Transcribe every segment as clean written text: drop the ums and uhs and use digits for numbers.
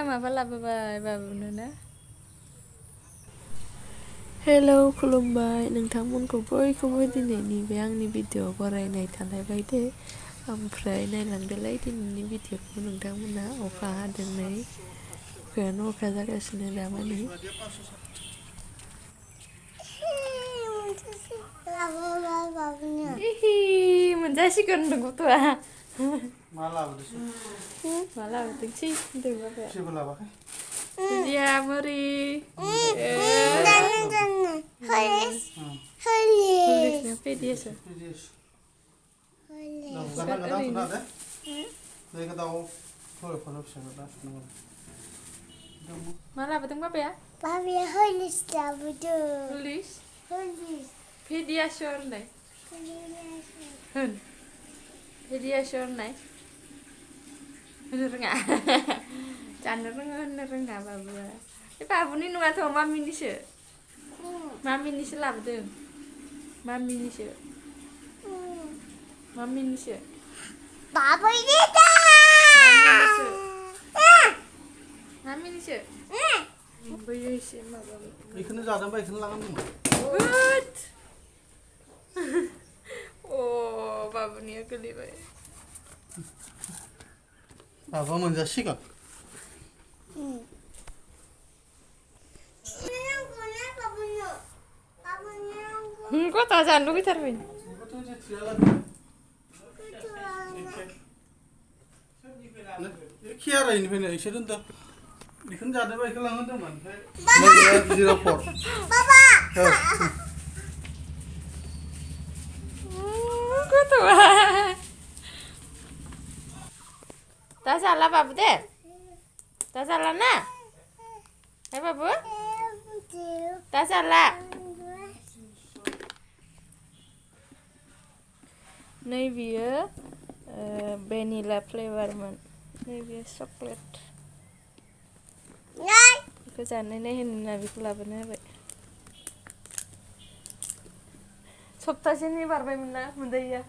माबा लाबोबाय बाबुनो ना हेलौ खुलुमबाय नोंथांमोनखौ बयखौबो दिनैनि बे आंनि भिडिअ बरायनाय थालायबाय दे ओमफ्राय नायलांदोलाय दिनैनि भिडिअखौ नोंथांमोना अखा हादों नै अखायानो अखा जागासिनो दामानि मोनजासिगोन होनदों गथ'आ मा लाबोदोंसै मा लाबोदोंसै होनदों बाबाया जेबो लाबोआखै बुजिया मोरि Tulisnya PDS ya? Mana betul apa ya? Babi holis labudu. Tulis? Holis. Pediasure nih. Hun. Pediasure nih. Bener nggak? Canda bener nggak babu? Ini babu nih nunggu tuh mami nih sih. Mami nih sih labudu. Mami nih sih. Mami nih sih. Babu ini dah. Mami nih sih. Bayu sih mah babu. Ikan जादों बा ikan लांgan दङ What? Oh, babu nih kelihatan. Apa मोनजासिगोन Kok tak jangan lu gitar min? Kiara ini punya isyarat tuh. Ikan जादों बा ikan लांgan दङ ओमफ्राय जिरा पर Papa. Kok tuh? Tak salah babu deh. Tak salah na? Babu? Tak salah. Nih biar vanilla flavor man. Nih biar coklat. Aku jangan nih nabi kulabnya baik. Sobta sini barbai mana mundai ya.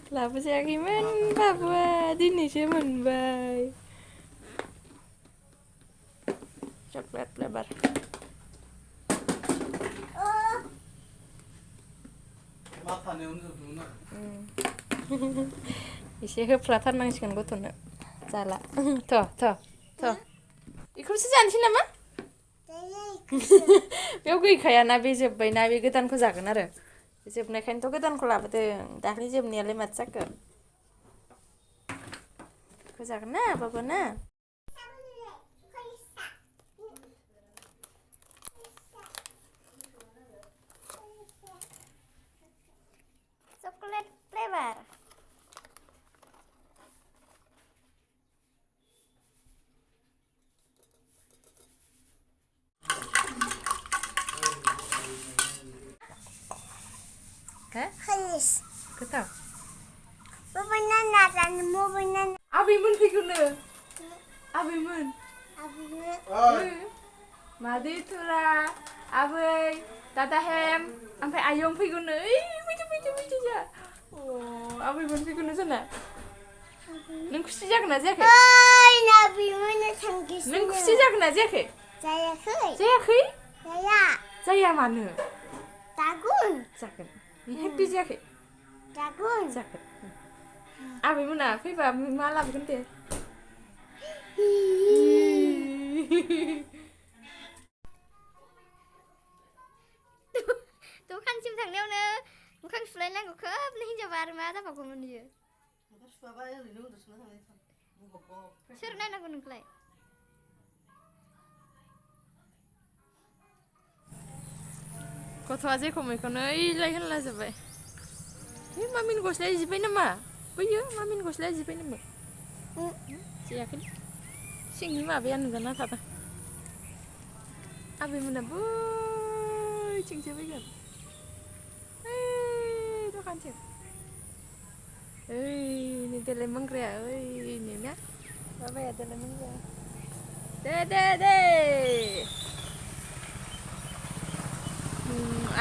Kelapa sih akiman babu dini sih mwnbai. Coklat flavor. 마타네 오늘 누나 이제 흡라탄 망치는 것도 나 잘라 더 이걸 쓰지 않으시나마? 여기 가야 나비 접바이 나비 goदानखौ जागोन आरो जोबनायखायनोथ' goदानखौ लाबोदों दाख्लै जोबनायालाय माथो जाखो बेखौ जागोन ना बाबा ना Coklat flavor. Hah? Holis. Ketau? Banana dan mau banana. Abimun figurnya Abimun Madi tura Abi Tata Hem sampai ayam figurnya lucu ya oh Abimun figurnya sana neng kusi jaga aja ke Hai Nabi mana tangkis. neng kusi jaga aja ke Saya kai. Saya mana Tagun. jaga ini happy jaga Tagun. jaga Abimun apa malam ganti Tuh kan sim thằng neo nè, bukan selain aku kep nih jabar mah apa aku dia. Sir nana aku nengklay. Kau aja kamu ikan lagi lah sampai. Ini mamin goslah jipai nama, punya mamin goslah jipai nama. Siapa ni? Sini mah biar nunggu tata. Abi mana boy, cing jipai kan? Tuh kan cing. Ini telemeng kaya, ini ya. Apa ya telemeng kaya? Dede.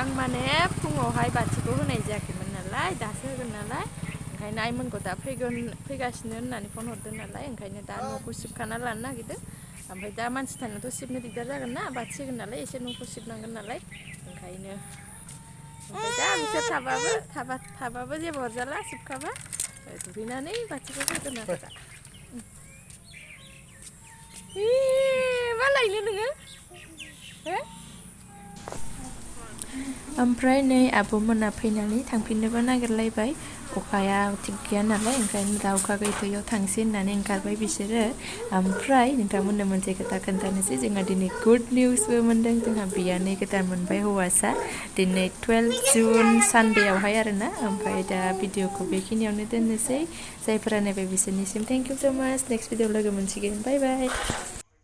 Ang manep fुङावहाय बाथिखौ होनाय जायाखैमोन नालाय दासो होगोन नालाय ओंखायनो आइमोनखौ दा फैगासिनो होननानै फन हरदों नालाय ओंखायनो दा न'खौ सिबखाना लानो नागिरदों ओमफ्राय दा मानसि थानायावथ' सिबनो दिगदार जागोन ना बाथिसिगोन नालाय एसे न'खौ सिबनांगोन नालाय ओंखायनो ओमफ्राय दा बिसोर थाबाबो जेबो अरजाला सिबखाबा दुगैनानै बाथिखौ होगोन आरो दा मा लायनो नोङो हो ओमफ्राय नै आब'मोना फैनानै थांफिननोबो नागिरलायबाय अखाया थिग गैया नालाय ओंखायनो दा अखा गैथ'यैयाव थांसै होननानै ओंखारबाय बिसोरो ओमफ्राय नोंथांमोननो मोनसे खोथा खोन्थानोसै जोंहा दिनै गुड निउसबो मोनदों जोंहा बियानै गोदान मोनबाय हौवासा दिनै 12 जुन सानडेआवहाय आरोना ओमफ्राय दा भिडिअखौ बेखिनियावनो दोननोसै जायफोरा नायबाय बिसोरनिसिम थेंक इउ स' माच नेक्स्ट भिडिअ लोगो मोनसिगोन बाय बाय